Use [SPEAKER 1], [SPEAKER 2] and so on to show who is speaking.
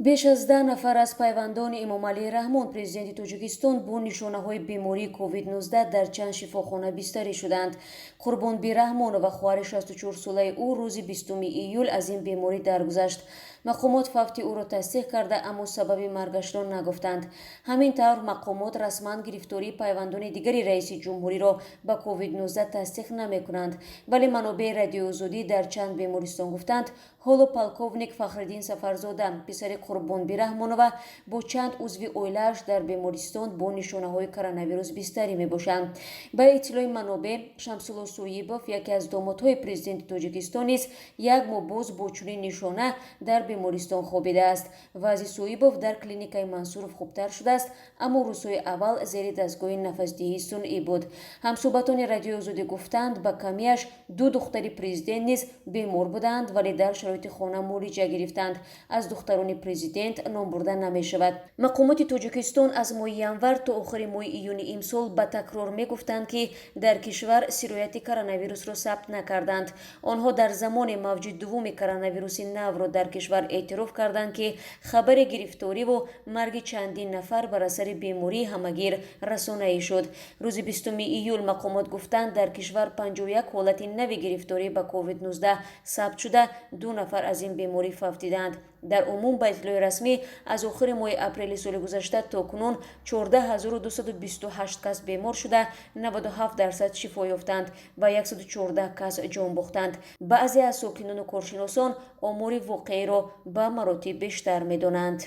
[SPEAKER 1] Беш аз 10 нафар аз пайвандони Эмомалӣ Раҳмон, президенти Тоҷикистон, бо нишонаҳои бемории COVID-19 дар чанд шифохона бистарӣ шуданд. Қурбонби Раҳмонова, хоҳари 64-солаи ӯ, рӯзи 20 июл аз ин беморӣ даргузашт. Мақомот фавти ӯро тасдиқ карда, аммо сабаби маргашро нагуфтанд. Ҳамин тавр, мақомот расман гирифтории пайвандони дигари раиси ҷумҳуриро ба COVID-19 тасдиқ намекунанд, вале манобеи Радиои Озодӣ дар чанд бемористон гуфтанд, ҳоло полковник Фахриддин Сафарзода, писари Қурбонби Раҳмонова, бо чанд узви оилааш дар бемористон бо нишонаҳои коронавирус бистарӣ мебошанд. Ба иттилои манобеъ, Шамсулло Соибов, яке аз домодҳои президенти Тоҷикистон, низ як моҳ боз бо чунин нишона дар бемористон хобидааст. Вазъи Соибов дар клиникаи Мансуров хубтар шудааст, аммо рӯзҳои аввал зери дастгоҳи нафасдиҳии сунъӣ буд. Ҳамсӯҳбатони Радиои Озодӣ гуфтанд, ба камиаш ду духтари президент низ бемор буданд, вале дар шароити хона муолиҷа гирифтанд. Аз духтарони президент ном бурда намешавад. Мақомоти Тоҷикистон аз моҳи январ то охири моҳи июни имсол ба такрор мегуфтанд, ки дар кишвар сирояти коронавирусро сабт накарданд. Онҳо дар замоне мавҷи дуввуми коронавируси навро дар кишвар эътироф карданд, ки хабари гирифториву марги чандин нафар бар асари бемории ҳамагир расонаӣ шуд. Рӯзи 20 июл мақомот гуфтанд, дар кишвар 51 ҳолати нави гирифторӣ ба COVID-19 сабт шуда, ду нафар аз ин беморӣ фавтиданд. Дар умум, ба иттилои расмӣ, аз охири моҳи апрели соли гузашта то кунун 14 228 кас бемор шуда, 97% шифо ёфтанд ва 114 кас ҷон бохтанд. Баъзе аз сокинону коршиносон омори воқеиро ба маротиб бештар медонанд.